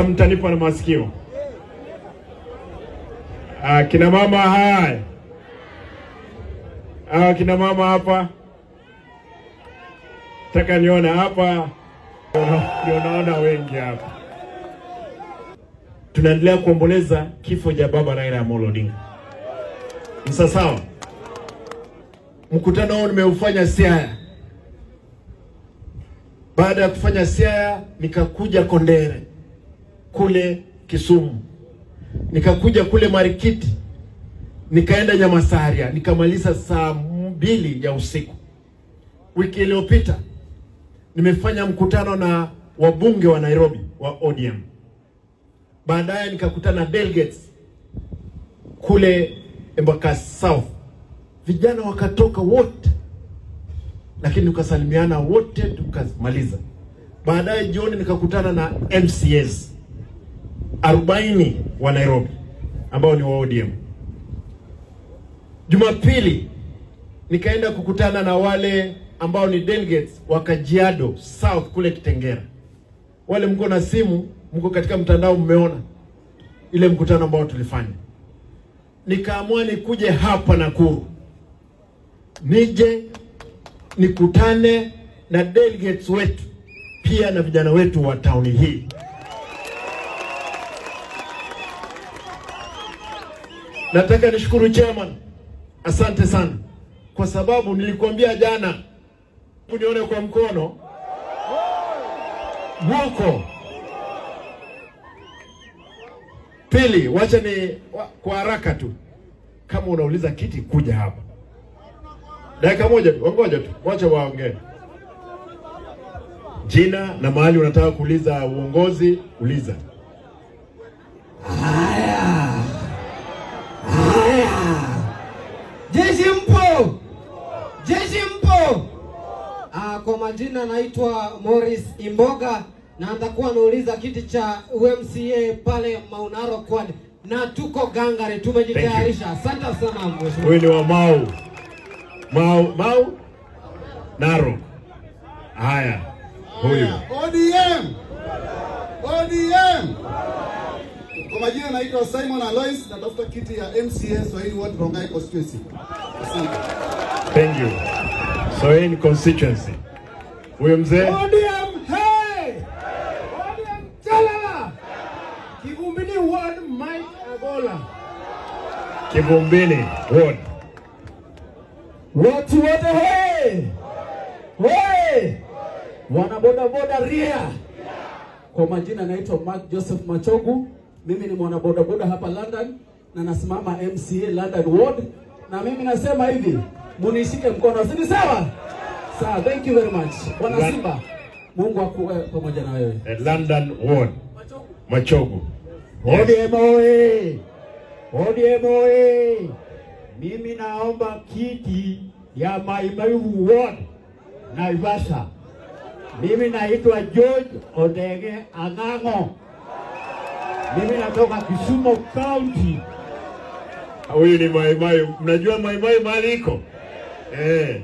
Sasa mtanipa na masikio. Kina mama hai. Kina mama hapa. Taka nione hapa. Nionaona wengi hapa. Tunaendelea kuomboleza kifo cha baba Raila Amolo Odinga. Msasawa. Mkutano huu nimeufanya Siaya. Baada ya kufanya Siaya nikakuja Kondere kule Kisumu. Nikakuja kule Marikiti. Nikaenda Nyamasaria, nikamaliza saa 2 ya usiku. Wiki iliyopita nimefanya mkutano na wabunge wa Nairobi wa ODM. Baadaye nikakutana delegates kule Embakasi South. Vijana wakatoka wote, lakini tukasalimiana wote tukamaliza. Baadaye jioni nikakutana na MCAs 40 wa Nairobi ambao ni wa ODM. Jumapili nikaenda kukutana na wale ambao ni delegates wa Kajiado South kule Kitengera. Wale mko na simu, mko katika mtandao, mmeona ile mkutano ambao tulifanya. Nikaamua nikuje hapa Nakuru, nije nikutane na delegates wetu pia na vijana wetu wa tauni hii. Nataka nishukuru chairman, asante sana, kwa sababu nilikuambia jana unione kwa mkono mwoko. Pili, wacha ni kwa haraka tu, kama unauliza kiti kuja hapa dakika moja tu, ngoja tu, wacha waongee. Jina na mahali unataka kuuliza uongozi, uliza. Haya. Haya. Jeshi mpo. Jeshi mpo. Kwa majina naitwa Morris Imboga na nitakuwa nauliza kiti cha UMCA pale Maunaro Kwad, na tuko gangare, tumejitayarisha. Asante sana mheshimiwa. Huyu ni wa Mau. Mau, Mau Narok. Haya, huyu. ODM. ODM. Kwa majina naitwa Simon Alois, natafuta kiti ya MCA Swahili Ward Rongai Constituency. Asante. Thank you. Swahili Constituency. Huyu mzee. ODM hey! ODM chalala. Kivumbini Ward Mike Agola. Kivumbini Ward. Watu wote hey! Hey! Wana boda boda ria. Kwa majina naitwa Mark Joseph Machogu. Mimi ni mwana boda boda hapa London na nasimama MCA London Ward, na mimi nasema hivi, munishike mkono, si ni sawa? Sawa, thank you very much. Bwana Simba, Mungu akuwe pamoja na wewe. London Ward Machogu. ODM oye! ODM oye! Mimi naomba kiti ya Maimaiu Ward Naivasha. Mimi naitwa George Odege Angango. Mimi natoka Kisumu County. Huyu ni Maimaiu. Mnajua Maimaiu mahali iko? Eh.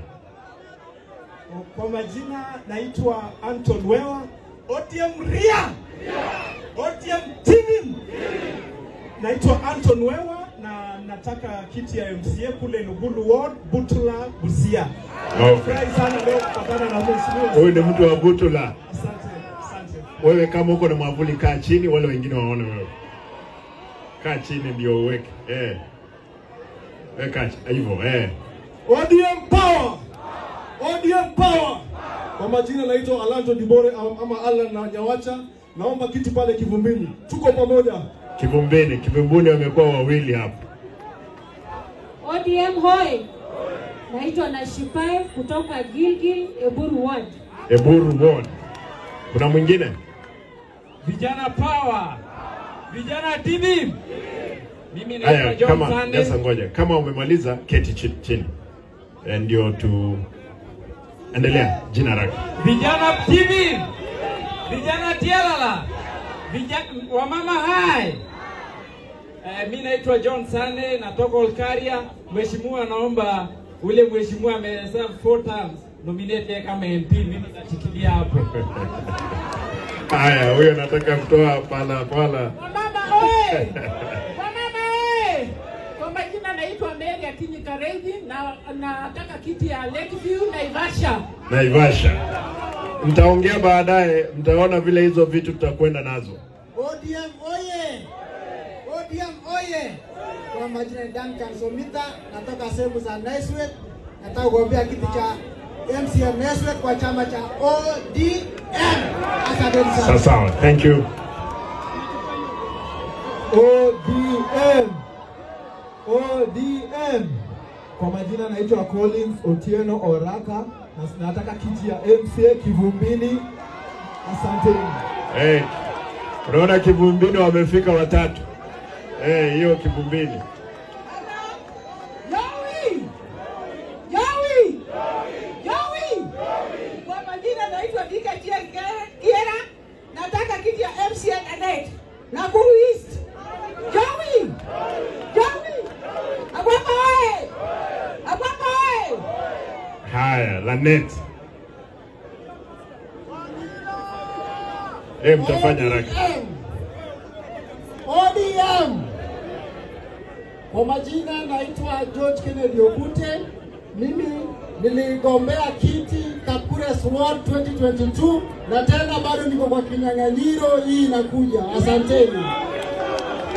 Kwa majina naitwa Anton Wewa. ODM Ria. ODM Timim. Naitwa Anton Wewa na nataka kiti ya MCA kule Lugulu Ward, Butula, Busia. Okay. Furahi sana leo kupatana na mheshimiwa. Huyu ni mtu wa Butula. Asante, asante. Wewe kama uko na mwavuli kaa chini, wale wengine waone wewe. Kaa chini ndio uweke. Eh. Weka hivyo, eh. ODM power. ODM power. Kwa majina naitwa Alanto Dibore ama Alan na Nyawacha. Naomba kiti pale Kivumbini. Tuko pamoja. Kivumbini, Kivumbini wamekuwa wawili hapo. ODM hoi. Naitwa Nashipai kutoka Gilgil, Eburu Ward. Eburu Ward. Kuna mwingine? Vijana power. Vijana TV. Mimi naitwa John Sande. Sasa ngoja. Kama umemaliza keti chini. Ndio tu endelea jina lako. Vijana TV. Vijana Tialala. Vijana wamama hai. Mimi naitwa John Sande, natoka Olkaria. Mheshimiwa, naomba ule mheshimiwa ameserve 4 terms nominate kama MP, mimi nitashikilia hapo. Haya, huyo nataka kutoa pala pala. Wamama oye! Wamama oye! Kwa majina naitwa Mary Akinyi Kareithi na nataka kiti ya Lakeview Naivasha. Naivasha. Mtaongea baadaye, mtaona vile hizo vitu tutakwenda nazo. ODM oye! ODM oye! Kwa majina ni Duncan Somita, natoka sehemu za Naiswet, nataka kugombea kiti cha MCM Naiswet kwa chama cha ODM. Asante sana. Sawa, thank you. ODM. ODM. Kwa majina naitwa Collins Otieno Oraka na nataka kiti ya MCA Kivumbini. Asante. Hey, unaona Kivumbini wamefika watatu. Hiyo Kivumbini. Yawi! Yawi! Yawi! Kwa majina naitwa Dika Kiera, nataka kiti ya MCA Anet Nakuru East. Yawi! Yawi! Agwapa oye! Agwapa oye! Haya, Lanet. Mtafanya haraka. ODM. Kwa majina naitwa George Kennedy Okute. Mimi niligombea kiti Kapkures Ward 2022 na tena bado niko kwa kinyang'anyiro hii inakuja. Asanteni.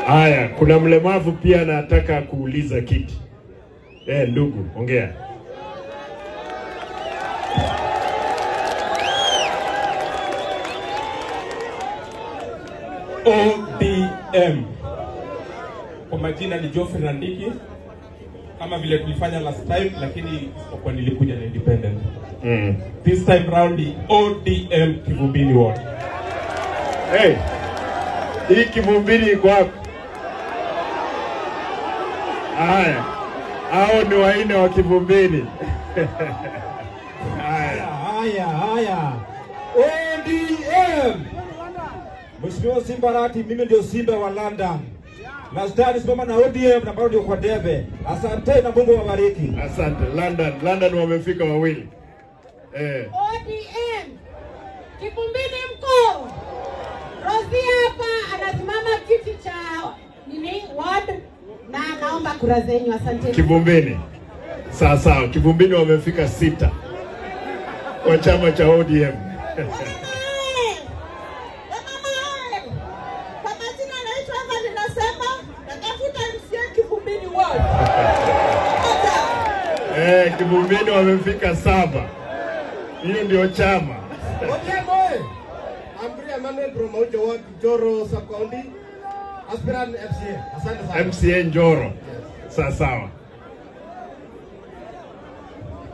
Haya, kuna mlemavu pia anataka kuuliza kiti. Ndugu, ongea. ODM. Kwa majina ni Geoffrey Nandiki. Kama vile tulifanya last time, lakini isipokuwa nilikuja na independent. This time round ni ODM Kivumbini Ward. Hey, hii Kivumbini iko wapi? Haya, hao ni waine wa Kivumbini. Haya, haya, haya. ODM. Mheshimiwa Simbarati, mimi ndio Simba wa London. Last time nisimama na ODM na bado ndio kwa debe. Asante na Mungu awabariki. Asante. London, London wamefika wawili. ODM. Kivumbini mkuu. Rosie hapa anasimama kiti cha nini ward na naomba kura zenu. Asante. Kivumbini. Sawa sawa, Kivumbini wamefika 6 kwa chama cha ODM. Kivumbini wamefika 7. Hiyo ndio chama. ODM oye! Amri Emmanuel from Maujo Ward, Njoro Sub County, aspirant MCA. Asante sana. MCA Njoro. Sawa sawa.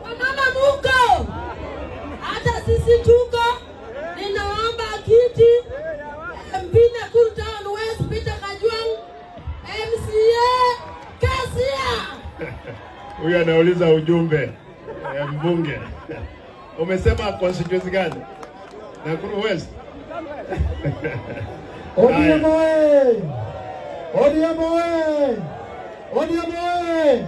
Mama muko. Hata sisi tuko. Ninaomba kiti MP Nakuru Town West Peter Kajwang, MCA Kasia. Huyu anauliza ujumbe mbunge. Umesema constituency gani? Nakuru West. ODM oye! ODM oye! ODM oye!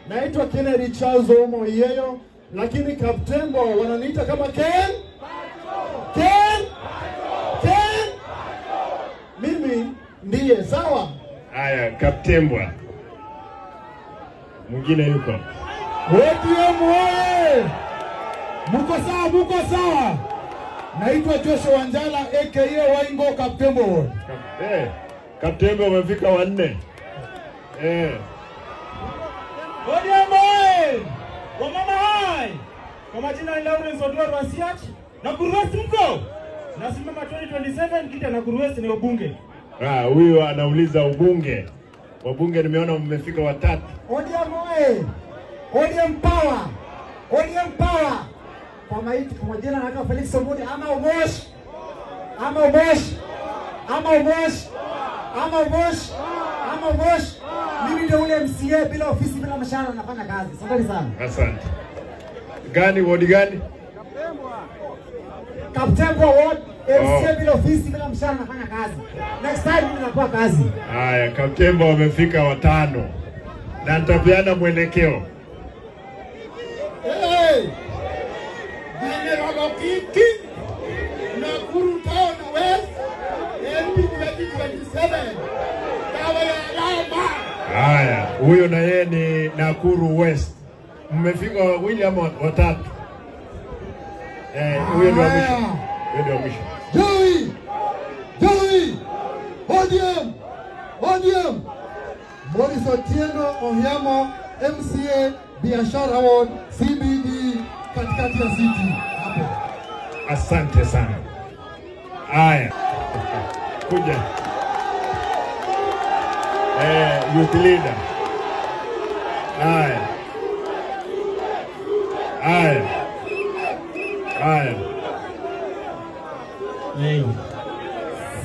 Naitwa Kennedy Charles Omo Iyeyo, lakini Kaptembo wananiita kama Ken? Ken? Ken? Mimi ndiye, sawa? Haya, Kaptembwa. Mwingine yuko. ODM oye! Muko sawa, muko sawa. Naitwa Joshua Wanjala aka Waingo Kaptembo. Kaptembo wamefika 4. ODM oye! Wamama hai! Kwa majina ni Lawrence Odwar Wasiach. Nakuru West mko? Nasimama 2027 kiti ya Nakuru West ni ubunge. Huyu anauliza ubunge. Wabunge nimeona mmefika 3. ODM oye! ODM power! ODM power! Kwa majina naitwa Felix Omudi ama Omosh. Ama Omosh. Ama Omosh. Ama Omosh. Ama Omosh. Mimi ndio ule MCA bila ofisi bila mshahara nafanya kazi. Asante sana. Asante. Gani ward gani? Kaptembwa ward, MCA bila ofisi bila mshahara nafanya kazi. Next time mimi nakuwa kazi. Haya, Kaptembwa wamefika 5. Na nitapeana mwelekeo. Hey! General Okiki, Nakuru Town. 2027. Dawa ya alama. Haya, huyo na yeye ni Nakuru West. Mmefika wawili ama watatu? Huyo ndio wa mwisho. Huyo ndio wa mwisho. Joey! Joey! ODM! ODM! Morris Otieno Ohiamo, MCA Biashara Ward, CBD, katikati ya city. Hapo. Asante sana. Haya. Kuja. Youth leader. Haya. Haya. Haya.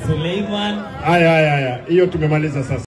Suleiman. Haya, haya, haya. Hiyo tumemaliza sasa.